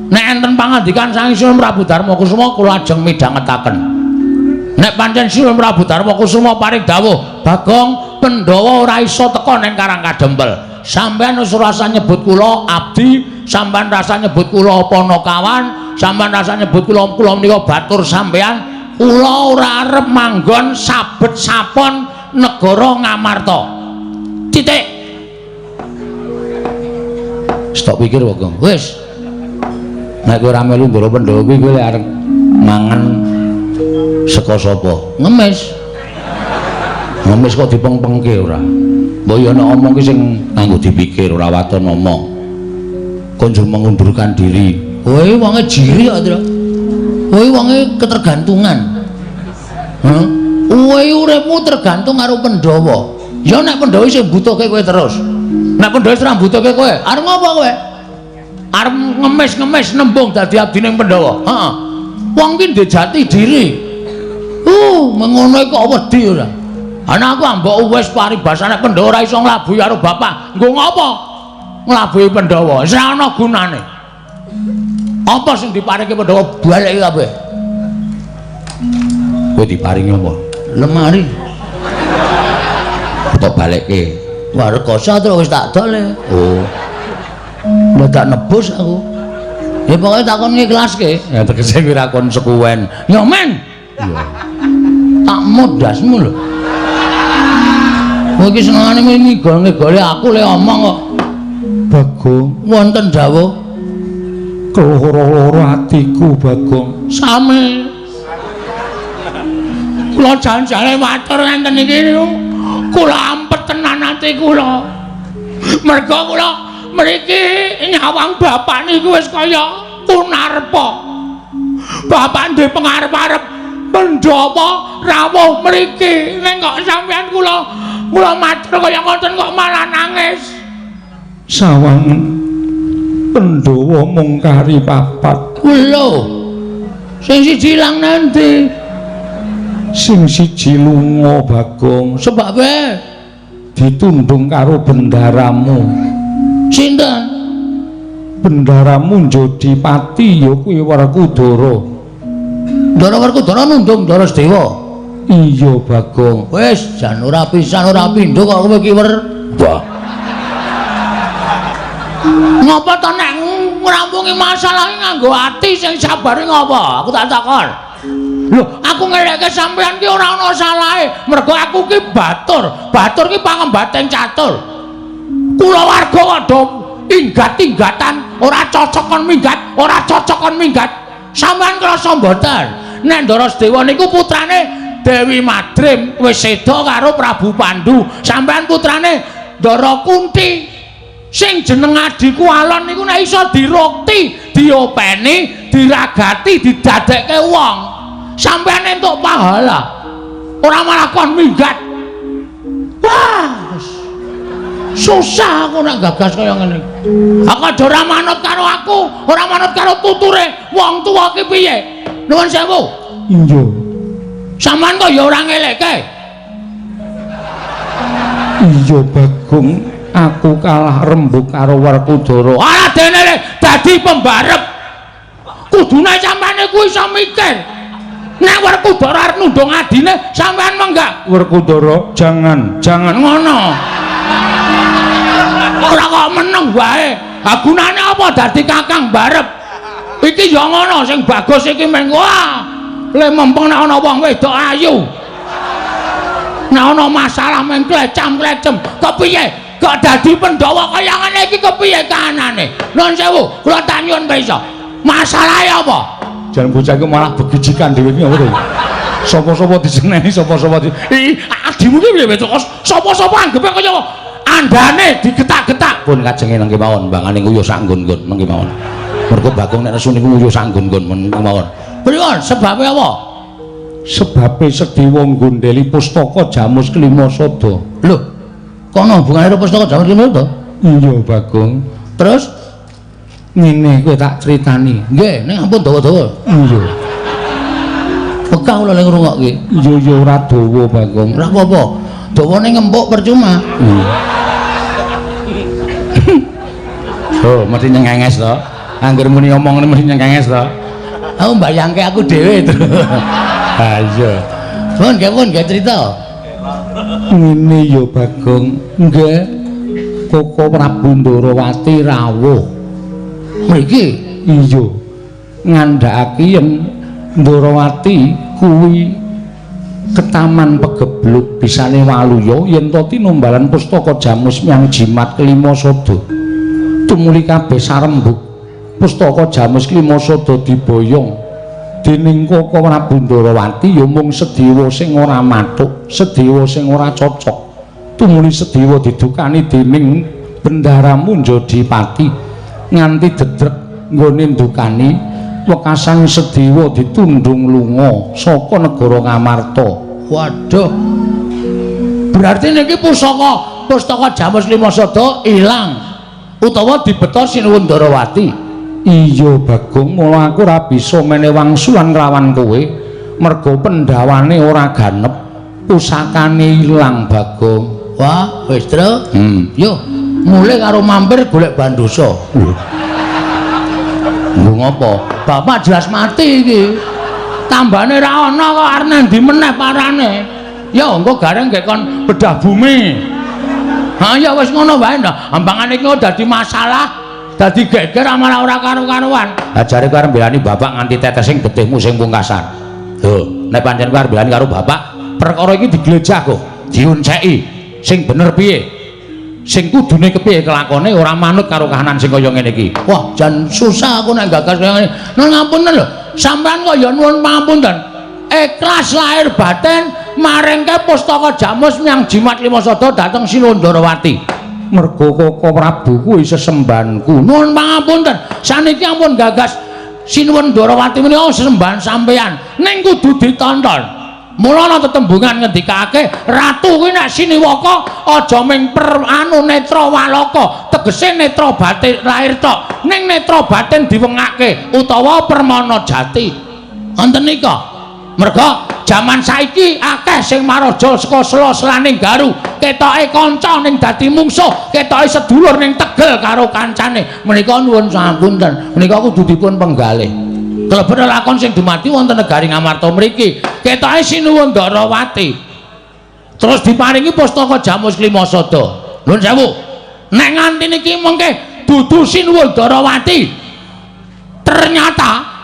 Speaker 1: Nek enten pangandikan saking Sinuwun Prabu Darma Kusuma kula ajeng midhangetaken. Nek pancen Sinuwun Prabu Darma Kusuma paring dawuh, Bagong, Pandhawa ora iso teka ning Karang Kadempel. Sampeyan wis ora usah nyebut kula abdi, sampeyan rasa nyebut kula panakawan, sampeyan rasa nyebut kula kula menika batur sampeyan. Kula ora arep manggon sabet sapon negara Ngamarta. Titik. Stop pikir, Bagong. Wis. Nek kowe ora melu Ndara Pandhawa kuwi kowe arep mangan saka sapa? Ngemis. Ngemis kok dipengpengke ora? Mbok ya nek omong ki sing nganggo dipikir, ora waton omong. Kon njur mengundurkan diri. Kowe wonge jiri kok, Tru. Kowe wonge ketergantungan. Hah? Kowe uripmu tergantung karo Pandhawa. Ya nek Pandhawa isih mbutuhke kowe terus. Nek Pandhawa wis ora mbutuhke kowe, arep ngopo kowe? Arep ngemis-ngemis nembung dadi abdine Pandhawa. Heeh. Wong ki ndek jati diri. Mengono kok wedi ora? Ana aku ambok wis paribasane Pandhawa ora iso nglabuhi karo bapak. Nggo ngopo? Nglabuhi Pandhawa. Wis ora ana gunane. Apa sing diparingi Pandhawa baleki kabeh. Kowe diparingi apa? Lemari. Tok balekke. Wah, rekoso terus wis tak dol. Oh. Lah tak nebus aku. Ya pokoke takon ngiklaske. Ya tegese kuwi ra konsekuen. Ya men. Iya. Tak modasmu lho. Kowe iki senengane ngigol-ngigole aku le omong kok.
Speaker 2: Bagong,
Speaker 1: wonten dawuh.
Speaker 2: Keloro-loro atiku, Bagong.
Speaker 1: Sami. Kula jan-jane matur ngenten iki niku. Kula ampet tenan ati kula. Merga kula mriki nyawang bapak niku wis kaya kunarpa. Bapak duwe pengarep-arep Pandhawa rawuh mriki. Ning kok sampeyan kula kula matur kaya ngoten kok malah nangis.
Speaker 2: Sawangen Pandhawa mung kari papat.
Speaker 1: Lho. Sing siji ilang nanti?
Speaker 2: Sing siji lunga, Bagong.
Speaker 1: Sebabe
Speaker 2: ditundung karo bendaramu.
Speaker 1: Sinten?
Speaker 2: Bendaramu Jodipati ya kuwi Werkudara.
Speaker 1: Ndara Werkudara nundung Ndara Sedewa.
Speaker 2: Iya, Bagong.
Speaker 1: Wis jan ora pisan ora pindho kok kowe iki wer. Wah. Ngapa to nek ngrampungi masalah nganggo ati sing sabare ngapa? Aku tak takon. Lho, aku ngeleke sampeyan ki ora ana salahe. Mergo aku ki batur. Batur ki pangembating catur. Kulawarga kok do inggat-inggatan, ora cocok kon minggat, ora cocok kon minggat. Sampeyan krasa mboten? Nek Ndara Sedewa niku putrane Dewi Madrim wis seda karo Prabu Pandu. Sampeyan putrane Ndara Kunti. Sing jeneng adhiku alon niku nek iso dirukti, diopeni, diragati, didadekke wong. Sampeyan entuk pahala. Ora malah kon minggat. Wah, susah aku nek gagas kaya ngene. Aku aja ora manut karo aku, ora manut karo tuture wong tuwa ki piye? Nuwun sewu.
Speaker 2: Iya.
Speaker 1: Sampeyan kok ya ora ngelekke.
Speaker 2: Iya, Bagong. Aku kalah rembug karo Werkudara.
Speaker 1: Ora dene le dadi pembarep. Kudune sampeyan iku iso mikir. Nek Werkudara arep nundung adine, sampeyan menggak.
Speaker 2: Werkudara, jangan, jangan
Speaker 1: ngono. Ora kok meneng wae. Ha gunane apa dadi kakang barep? Iki ya ngono sing bagus iki meng wah. Le mempeng nek ana wong wedok ayu. Nek ana masalah meng klecam-klecem, kepiye? Kok dadi Pandhawa kaya ngene iki kepiye kahanane? Nuwun sewu, kula tak nyuwun pirsa. Masalahe apa?
Speaker 2: Jan bocah iku malah begijikan dhewe iki apa to? Sapa-sapa diseneni, sapa-sapa di. Ih, adimu ki piye kok sapa-sapa anggepe kaya andane digetak-getak.
Speaker 1: Pun kajenge nang kemawon, bangane nguyuh sak nggon-nggon nang kemawon. Mergo Bagong nek nesu niku nguyuh sak nggon-nggon men kemawon. Pripun sebabe apa?
Speaker 2: Sebabe Sedewa nggondheli pustaka Jamus Klima Sada.
Speaker 1: Lho, kono hubungane karo pustaka Jamus Klima Sada?
Speaker 2: Iya, Bagong.
Speaker 1: Terus
Speaker 2: ngene kowe tak critani.
Speaker 1: Nggih, ning ampun dawa-dawa.
Speaker 2: Iya.
Speaker 1: Bekah kula lek ngrungokke.
Speaker 2: Iya ya ora dawa, Bagong.
Speaker 1: Ora apa-apa. Dawane ngempuk percuma.
Speaker 2: Iya.
Speaker 1: Oh, mesti nyengenges to.
Speaker 2: Angger muni omongane mesti nyengenges to.
Speaker 1: Aku mbayangke aku dhewe to.
Speaker 2: Ha iya.
Speaker 1: Pun nggih pun nggih cerita.
Speaker 2: Ngene ya, Bagong. Nggih. Koko Prabu Ndorowati rawuh.
Speaker 1: Mriki
Speaker 2: iya. Ngandhakake yen Ndorowati kuwi ketaman pegebluk bisane waluya yen to tinumbalan pustaka Jamus miang jimat kelima sada. Tumuli kabeh sarembug pustaka Jamus Klima Sada diboyong dening Koko Prabu Ndorowati ya mung Sedewa sing ora mathuk, Sedewa sing ora cocok. Tumuli Sedewa didukani dening Bendara Munjadipati nganti dedrek nggone ndukani wekasan Sedewa ditundung lunga saka negara Ngamarta.
Speaker 1: Waduh. Berarti niki pustaka Jamus Klima Sada ilang utawa dibeta Sinuwun Ndarawati.
Speaker 2: Iya Bagong, mula aku ora bisa mene wangsulan nglawan kowe mergo pendhawane ora ganep, pusakane ilang Bagong.
Speaker 1: Wah, wis Tru. Yo, mulih karo mampir golek bandosa. Lho ngopo? Bapak jelas mati iki. Tambane ra ana kok arep nang ndi meneh parane. Ya engko gareng nggih kon bedah bumi. Ha ya wis ngono wae ndah. Ambangane iki dadi masalah. Dadi geger malah ora karu-karuan. Ha jare kowe arep mbelani bapak nganti tetesing getihmu sing pungkasan. Lho, nek pancen kowe arep mbelani karo bapak, perkara iki diglejah kok, diunceki. Sing bener piye? Sing kudune kepiye kelakone ora manut karo kahanan sing kaya ngene iki. Wah, jan susah aku nek gagas kaya ngene. Nuwun ngapunten lho, sampean kok ya nuwun pangapunten. Ikhlas lahir batin maringke pustaka Jamus miang jimat Lima Sada dhateng Sinuwun Ndarawati.
Speaker 2: Mergo Koko Prabu kuwi sesembahanku.
Speaker 1: Nuwun pangapunten, saniki ampun gagas Sinuwun Ndarawati menika sesembahan sampeyan ning kudu ditonton. Mula ana tetembungan ngendikake ratu kuwi nek siniwaka aja ming per anu netra walaka, tegese netra batin lahir tok, ning netra batin diwengake utawa permana jati. Wonten nika. Merga jaman saiki akeh sing maraja saka sela-selaning garu, ketoke kanca ning dadi mungsuh, ketoke sedulur ning tegel karo kancane. Menika nuwun sapunten, menika kudu dipun penggalih. Klebet lakon sing dumadi wonten negari Ngamarta mriki, ketoke Sinuwun Ndarawati. Terus diparingi pustaka Jamus Klima Sada. Nuwun sewu. Nek nganti niki mengke dudu Sinuwun Ndarawati. Ternyata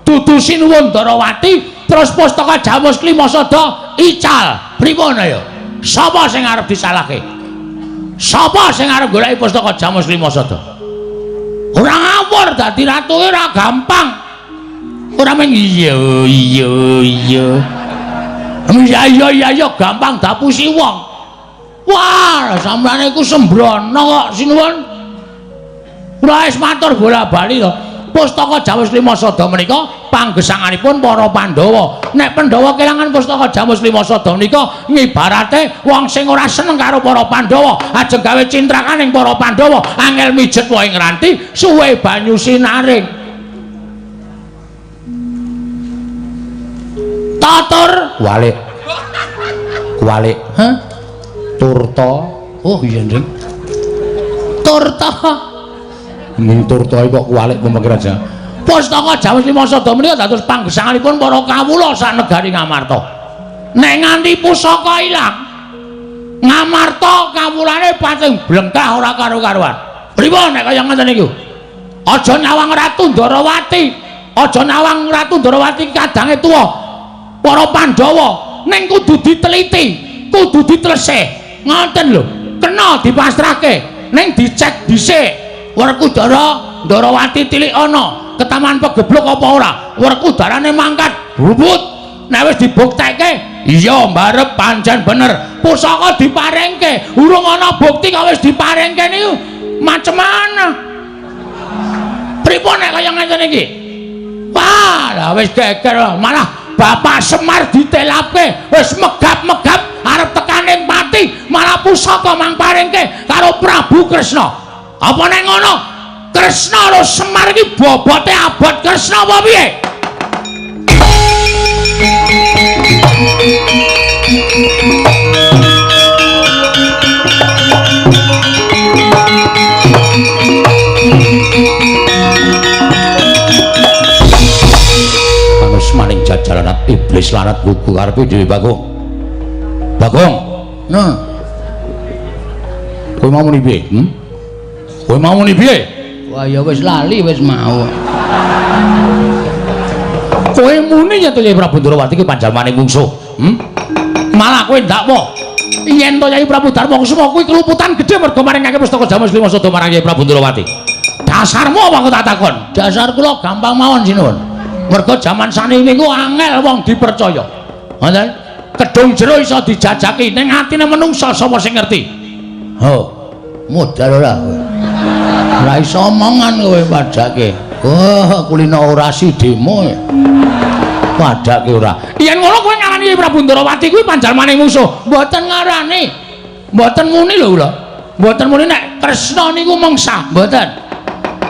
Speaker 1: dudu Sinuwun Ndarawati terus pustaka Jamus Klima Sada ical. Pripun ayo? Sapa sing arep disalahke? Sapa sing arep goleki pustaka Jamus Klima Sada? Ora ngawur dadi ratu ora gampang. Ora mung iya iya iya. Iya iya iya iya gampang dapusi wong. Wah, sampeyan iku sembrono kok Sinuwun. Kula wis matur bola-bali to. Pustaka Jamus Klima Sada menika panggesanganipun para Pandhawa. Nek Pandhawa kelangan pustaka Jamus Klima Sada menika ngibarate wong sing ora seneng karo para Pandhawa, ajeng gawe cintrakaning para Pandhawa, angel mijet wae ngranti, suwe banyu sinaring. Tatur
Speaker 2: Kualik. Kualik.
Speaker 1: Hah?
Speaker 2: Turta.
Speaker 1: Oh iya, Ndring. Turta.
Speaker 2: Ning turta kok kualik pemikiran aja.
Speaker 1: Pustaka Jamus Klima Sada menika dados panggesanganipun para kawula sak negari Ngamarta. Nek nganti pusaka ilang, Ngamarta kawulane pating blengkah ora karu-karuan. Pripun nek kaya ngoten niku? Aja nyawang Ratu Ndarawati, aja nyawang Ratu Ndarawati kadange tuwa para Pandhawa, ning kudu diteliti, kudu ditelesih. Ngoten lho, kena dipasrahke, ning dicek dhisik. Werkudara Ndarawati tilik ana, Ketaman pegebluk apa ora? Werkudarane mangkat bubut. Nek wis dibuktekke, iya mbarep pancen bener. Pusaka diparingke, urung ana bukti kok wis diparingke niku macem mana? Pripun nek kaya ngeten iki? Wah, lah wis geger malah Bapak Semar ditelapke, wis megap-megap arep tekaning pati, malah pusaka mang paringke karo Prabu Kresna. Apa nek ngono? Kresna karo Semar iki bobote abot Kresna apa piye? Panus maning jajalanat iblis lanat gugu karepe dhewe Bagong. Bagong. Nah. Kowe mau muni piye? Kowe mau muni piye?
Speaker 3: Wah ya wis lali wis mau.
Speaker 1: Kowe muni yen to Yai Prabu Ndrawati ki panjalmane mungsuh. Malah kowe ndakwa yen to Yai Prabu Darma Kusuma kuwi keluputan gedhe mergo maringake pustaka Jamus Lima Sada marang Yai Prabu Ndrawati. Dasarmu apa aku tak takon? Dasar kula gampang mawon sinuwun. Mergo jaman saniki niku angel wong dipercaya. Ngoten? Kedung jero iso dijajaki ning atine menungsa sapa sing ngerti?
Speaker 3: Ho, modal ora kowe. Ora iso omongan kowe padake. Oh, kulino orasi demo.
Speaker 1: Padake ora. Yen ngono kowe ngarani Prabu Ndrawati kuwi panjalmane musuh. Mboten ngarani. Mboten muni lho kula. Mboten muni nek Kresna niku mengsa, mboten.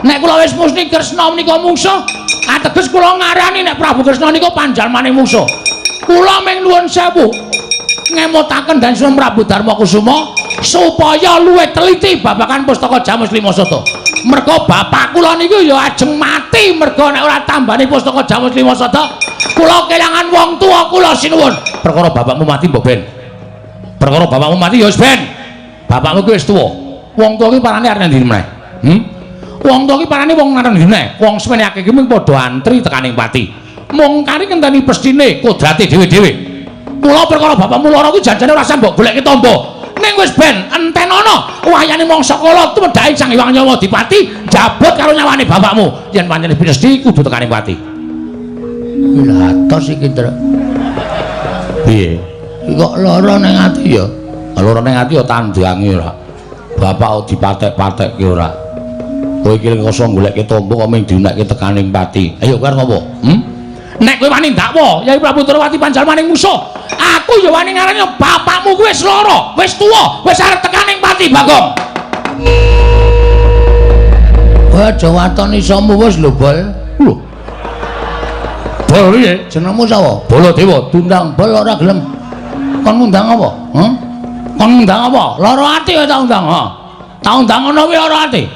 Speaker 1: Nek kula wis muni Kresna menika mungsuh, ateges kula ngarani nek Prabu Kresna niku panjalmane musuh. Kula ming nuwun sewu ngemutaken dan Sunan Prabu Darma Kusuma supaya luwih teliti babagan pustaka Jamus Lima Sada. Mergo bapak kula niku ya ajeng mati mergo nek ora tambani pustaka Jamus Lima Sada, kula kelangan wong tuwa kula sinuwun. Perkara bapakmu mati mbok ben. Perkara bapakmu mati ya wis ben. Bapakmu kuwi wis tuwa. Wong tuwa ki parane arep ngendi meneh? Wong tuwa ki parane wong arep ngendi meneh? Wong semene akeh ki mung padha antri tekaning pati. Mung kari ngenteni pestine kodrate dhewe-dhewe. Kula perkara bapakmu lara kuwi janjane ora usah mbok goleki tamba. Ning wis ben entenono wayane mangsa kala tumedhake Sang Hyang Nyawa Dipati njabut karo nyawane bapakmu. Yen pancen pinesti kudu tekaning pati.
Speaker 3: Lha atos iki, Tru.
Speaker 1: Piye?
Speaker 3: Kok lara ning ati ya?
Speaker 1: Lara ning ati ya tandange ora. Bapak dipatek-patekke ora. Kowe iki kosong goleke tamba kok mung diunekke tekaning pati. Ayo kowe arep ngopo? Nek kowe wani ndakwa Yai Prabu Ndrawati panjalmane musuh, aku ya wani ngarani bapakmu kuwi wis lara, wis tuwa, wis arep tekaning pati, Bagong.
Speaker 3: Kowe aja waton isomu wis lho, Bol.
Speaker 1: Lho. Bol piye?
Speaker 3: Jenengmu sapa?
Speaker 1: Baladewa.
Speaker 3: Diundang Bol ora gelem. Kon ngundang apa?
Speaker 1: Kon ngundang apa? Lara ati kowe tak undang, ha. Tak undang ngono kuwi lara ati.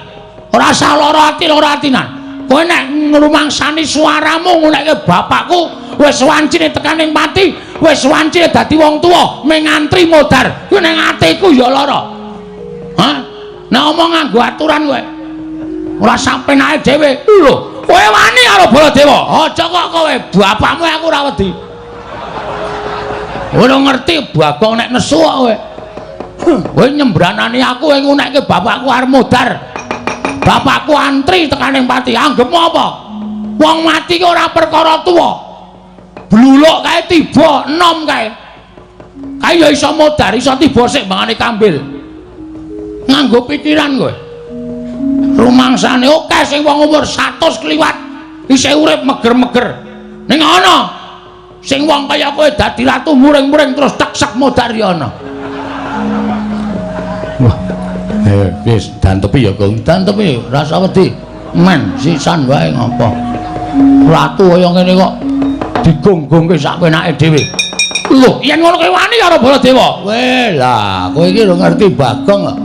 Speaker 1: Ora usah lara ati, lara atinan. Kowe nek ngrumangsani suaramu ngunekke bapakku wis wancine tekaning pati, wis wancine dadi wong tuwa, mung ngantri modar. Kuwi ning atiku ya lara. Hah? Nek omong nganggo aturan kowe. Ora sampenake dhewe. Lho, kowe wani karo Baladewa. Aja kok kowe, bapakmu aku ora wedi. Ora ngerti Bagong nek nesu kok kowe. Kowe nyembranani aku kowe ngunekke bapakku arep modar. Bapakku antri tekaning pati, anggepmu apa? Wong mati ki ora perkara tuwa. Bluluk kae tiba enom kae. Kae ya iso modar, iso tiba sik mbangane kambil. Nganggo pikiran kowe. Rumangsane akeh sing wong umur 100 kliwat isih urip meger-meger. Ning ana sing wong kaya kowe dadi ratu muring-muring terus teksek modar ya ana.
Speaker 3: Wah. Wis dantepi ya, Gong. Dantepi, rasa wedi. Men sisan wae ngopo. Ratu kaya ngene kok digonggongke sak penake dhewe.
Speaker 1: Lho, yen ngono kowe wani karo Baladewa.
Speaker 3: Weh, lah kowe iki lho ngerti Bagong kok.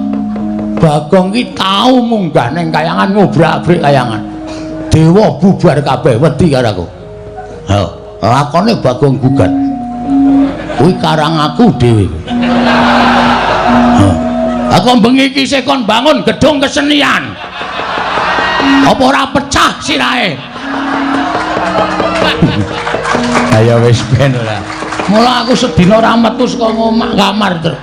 Speaker 3: Bagong ki tau munggah ning kayangan ngobrak-abrik kayangan. Dewa bubar kabeh wedi karo aku. Ha, lakone Bagong gugat. Kuwi karang aku dhewe.
Speaker 1: Aku bengi iki isih kon bangun gedung kesenian. Apa ora pecah sirahe?
Speaker 3: Ayo wis ben ora.
Speaker 1: Mula aku sedina ora metu saka omah kamar, Tru.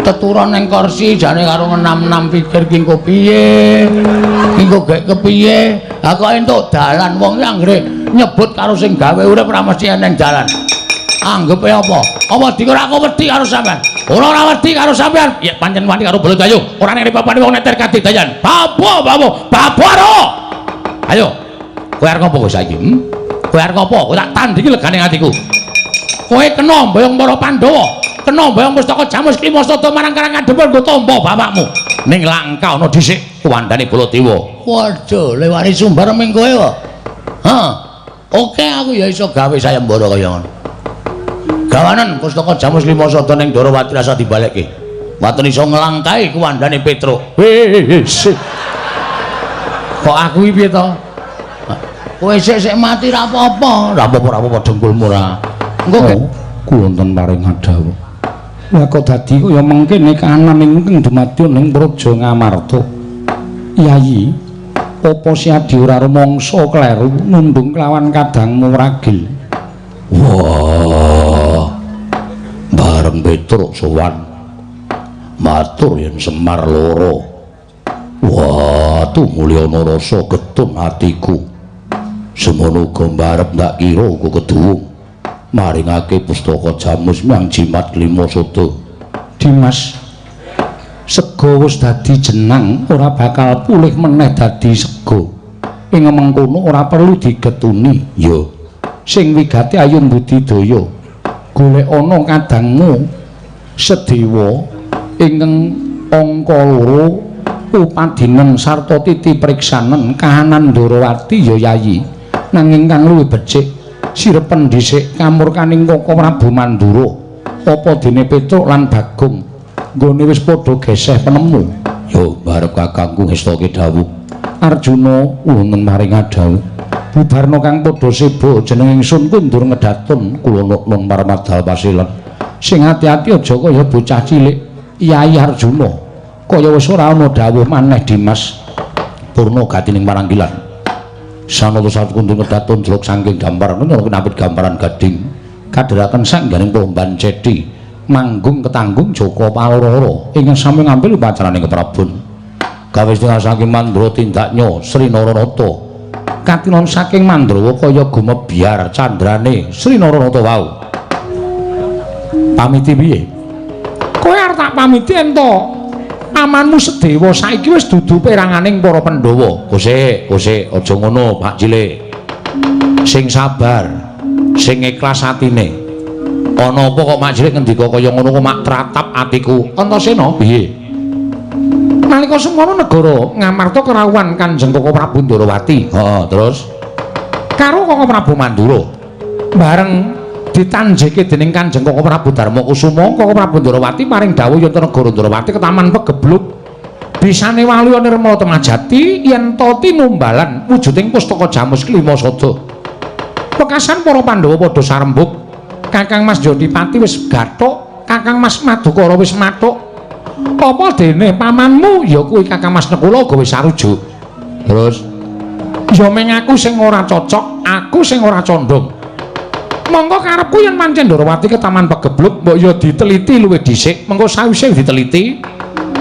Speaker 3: Teturon ning kursi jane karo ngenam-enam pikir ki engko piye? Engko gek kepiye? Ha kok entuk dalan wong ki anggere nyebut karo sing gawe urip ora mesti eneng dalan. Anggepe apa? Apa dikira aku wedi karo sampean?
Speaker 1: Ora ora wedi karo sampean. Ya pancen wani karo Bolodayu. Ora ning papane wong neter kadidayan. Babo, babo, babo ro. Ayo. Kowe arep ngopo kowe saiki? Kowe arep ngopo? Kowe tak tandingi legane atiku. Kowe kena mboyong para Pandhawa. Kena mboyong pustaka Jamus Klima Sada marang Karang Kadempel nggo tampa bapakmu. Ning langka ana dhisik kuwandane Baladewa.
Speaker 3: Waduh, lewani sumbar ming kowe kok. Hah. Oke, aku ya iso gawe sayembara kaya ngono. Gawanen pustaka Jamus Lima Sada ning Ndorowati rasa dibalekke. Waton iso nglangkahi kuwandane Petruk. Wis. Kok aku iki piye to? Kowe sik-sik mati ra apa-apa. Ra apa-apa, ra apa-apa dengkulmu ora. Engko
Speaker 2: wonten paring dawuh. Lah kok dadi kaya mengkene kahanan ingkang dumadya ning Praja Ngamarta. Yayi, apa Siadi ora rumangsa kleru nundung kelawan kadangmu ragil?
Speaker 3: Wah. Bareng Petruk sowan matur yen Semar loro. Wah, tumulyana rasa getun atiku. Semono uga mbarep ndak kira uga keduwung. Maringake pustaka Jamus myang jimat Lima Sada.
Speaker 2: Dimas, sega wis dadi jenang ora bakal pulih meneh dadi sega. Ing mengkono ora perlu digetuni.
Speaker 3: Ya,
Speaker 2: sing wigati ayo budidaya. Golek ana kadangmu Sedewa ingkang angka loro upadinen sarta titi priksanen kahanan Ndorowati ya Yayi. Nanging kang luwih becik sirepen dhisik kamurkaning Koko Prabu Mandura. Apa dene Petruk lan Bagong nggone wis padha geseh penemu.
Speaker 3: Yo barep kakangku ngestoke dawuh.
Speaker 2: Arjuna wonten maring dawuh. Bubarna kang padha seba jeneng ingsun kundur ngedatun kula nun parmadal pasilen. Sing ati-ati aja kaya bocah cilik. Yayi Arjuna kaya wis ora ana dawuh maneh Dimas.
Speaker 3: Purna gatining paranggilan. Sanata satu kundur ngedatun jeluk saking gampar menawa kinapit gamparan gading kadheraken sangganing pomban ceti
Speaker 2: manggung ketanggung Joko Paloro ingkang sami ngambil upacaraning keprabon.
Speaker 3: Gawe setengah saking Mandra tindaknya Sri Naranata
Speaker 2: katinon saking Mandrawa kaya gumebyar candrane Sri Naranata wau. Pamiti piye? Kowe arep tak pamiti ento pamanmu Sedewa saiki wis dudu peranganing para Pandhawa.
Speaker 3: Kosek, kosek, aja ngono Pak Cilik. Sing sabar, sing ikhlas atine. Ana apa kok Mak Cilik ngendika kaya ngono kok mak tratap atiku.
Speaker 2: Antasena
Speaker 3: piye?
Speaker 2: Nalika semono negara Ngamarta kerawuhan Kanjeng Koko Prabu Ndorowati.
Speaker 3: Heeh, terus
Speaker 2: karo Koko Prabu Mandura. Bareng ditanjeke dening Kanjeng Koko Prabu Darmakusuma, Koko Prabu Ndorowati paring dawuh yen negara Ndorowati ketaman pegebluk. Bisane waluya nirmala temajati yen ta tinumbalan wujuding pustaka Jamus Klima Sada. Wekasan para Pandhawa padha sarembug. Kakang Mas Jodipati wis gathuk, Kakang Mas Madukara wis mathuk. Apa dene pamanmu ya kuwi Kakang Mas Nekula uga wis sarujuk.
Speaker 3: Terus
Speaker 2: ya meng aku sing ora cocok, aku sing ora condong. Monggo karepku yen pancen Ndorowati ketaman pegebluk mbok ya diteliti luwih dhisik, mengko sawise diteliti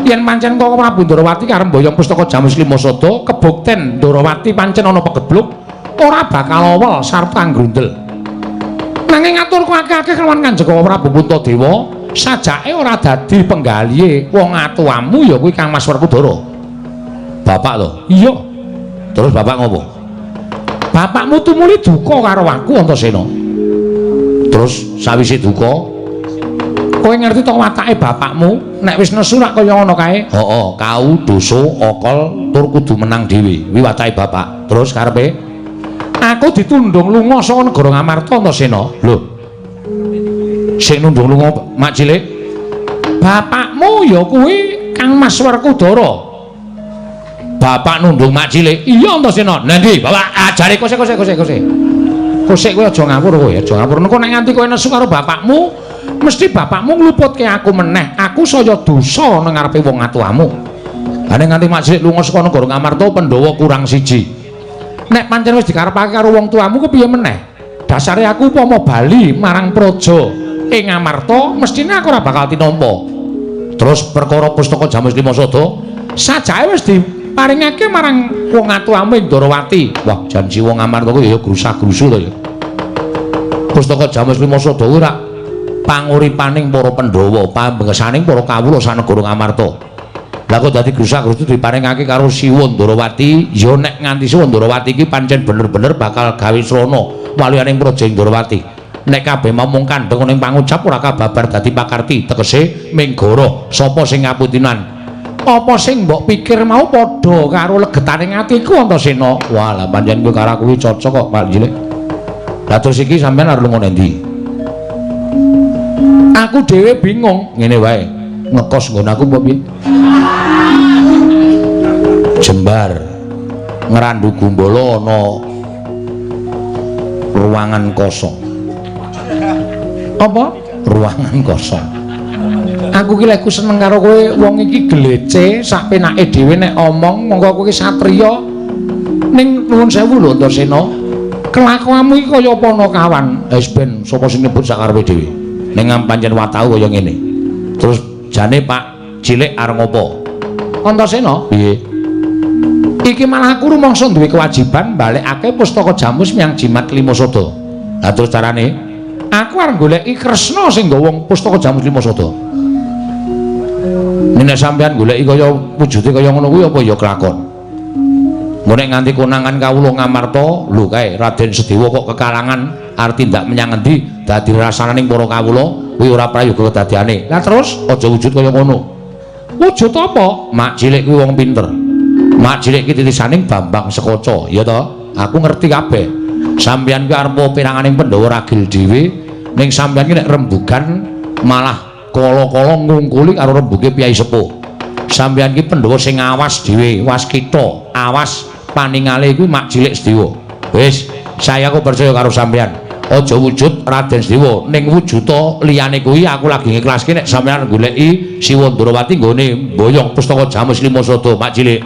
Speaker 2: yen pancen Koko Prabu Ndorowati karep mboyong pustaka Jamus Lima Sada, kebukten Ndorowati pancen ana pegebluk ora bakal awel sarta nggrundel. Nanging aturku akeh-akeh kelawan Kanjeng Koko Prabu Puntadewa, sajake ora dadi penggalihe wong atuamu ya kuwi Kang Mas Werkudara.
Speaker 3: Bapak to?
Speaker 2: Iya.
Speaker 3: Terus bapak ngopo?
Speaker 2: Bapakmu tumuli duka karo aku Antasena.
Speaker 3: Terus sawise duka,
Speaker 2: kowe ngerti to watake bapakmu nek wis nesu rak kaya ngono kae?
Speaker 3: Heeh, kau dosa okol tur kudu menang dhewe. Kuwi watake bapak. Terus karepe?
Speaker 2: Aku ditundung lunga saka negara Ngamarta Antasena.
Speaker 3: Lho. Sing nundung lunga Mak Cilik?
Speaker 2: Bapakmu ya kuwi Kang Mas Werkudara.
Speaker 3: Bapak nundung Mak Cilik?
Speaker 2: Iya Antasena.
Speaker 3: Lah ndi? Bapak ajare
Speaker 2: kosek kosek kosek kosek. Kosek kowe aja ngawur kowe, aja ngawur. Engko nek nganti kowe nesu karo bapakmu, mesti bapakmu ngluputke aku meneh. Aku saya dosa nang ngarepe wong atuamu.
Speaker 3: Lah nek nganti Mak Cilik lunga saka negara Ngamarta, Pandhawa kurang siji.
Speaker 2: Nek pancen wis dikarepake karo wong tuamu kepiye meneh? Dasare aku upama bali marang praja ing Ngamarta, mestine aku ora bakal tinampa.
Speaker 1: Terus perkara pustaka Jamus Lima Sada
Speaker 2: sajake wis diparingake marang wong atuwamu ing Ndarawati.
Speaker 1: Wah, janji wong Amarta kuwi ya grusah-grusu to ya. Pustaka Jamus Lima Sada kuwi rak panguripaning para Pandhawa, pambengesaning para kawula sanegara Ngamarta. Lah kok dadi grusah-grusu diparingake karo Siwa Ndarawati? Ya nek nganti Siwa Ndarawati iki pancen bener-bener bakal gawe srana waliyaning Praja Ndarawati. Nek kabeh mau mung kandheng ning pangucap ora kababar dadi pakarti, tegese minggara sapa sing ngaputinan.
Speaker 2: Apa sing mbok pikir mau padha karo legetane atiku, Antasena?
Speaker 1: Wah, lah pancen kowe karo aku cocok kok, Pak Cilik. Lah terus iki sampean arep lunga nendi?
Speaker 2: Aku dhewe bingung.
Speaker 1: Ngene wae, ngekos nggon aku apa piye? Jembar Ngrandu Gumbala ana ruangan kosong.
Speaker 2: Apa?
Speaker 1: Ruangan kosong.
Speaker 2: Aku ki lek seneng karo kowe, wong iki glece sak penake dhewe nek omong, monggo kowe ki satriya. Ning nuwun sewu lho, Antasena. Kelakuanmu iki kaya panakawan.
Speaker 1: Wis ben sapa sing nyebut sakarepe dhewe. Ning pancen watau kaya ngene. Terus jane Pak Cilik arep ngopo?
Speaker 2: Antasena?
Speaker 1: Piye?
Speaker 2: Iki malah aku rumangsa duwe kewajiban balekake pustaka Jamus menyang Jimat Lima Sada.
Speaker 1: Lah terus carane?
Speaker 2: Aku arep goleki Kresna sing nggawa pustaka Jamus Lima Sada.
Speaker 1: Nek sampean goleki kaya wujude kaya ngono kuwi apa ya kelakon. Engko nek nganti konangan kawula Ngamarta, lho kae Raden Sedewa kok kekalangan arep tindak menyang endi dadi rasananing para kawula kuwi ora prayoga kedadiane.
Speaker 2: Lah terus
Speaker 1: aja wujud kaya ngono.
Speaker 2: Wujud apa?
Speaker 1: Mak Cilik kuwi wong pinter. Mak Cilik iki titisaning Bambang Sekoco, ya toh? Aku ngerti kabeh. Sampeyan kuwi arep peranganing Pandhawa ragil dhewe, ning sampeyan ki nek rembugan malah kala-kala ngungkuli karo rembuge Piyai Sepuh. Sampeyan ki Pandhawa sing awas dhewe, waskita, awas paningale kuwi Mak Cilik Sedewa. Wis, saya aku percaya karo sampeyan. Aja wujud Raden Sedewa, ning wujuda liyane kuwi aku lagi ngiklaske nek sampeyan goleki Siwa Ndarawati nggone mboyong pustaka Jamus Lima Sada, Mak Cilik.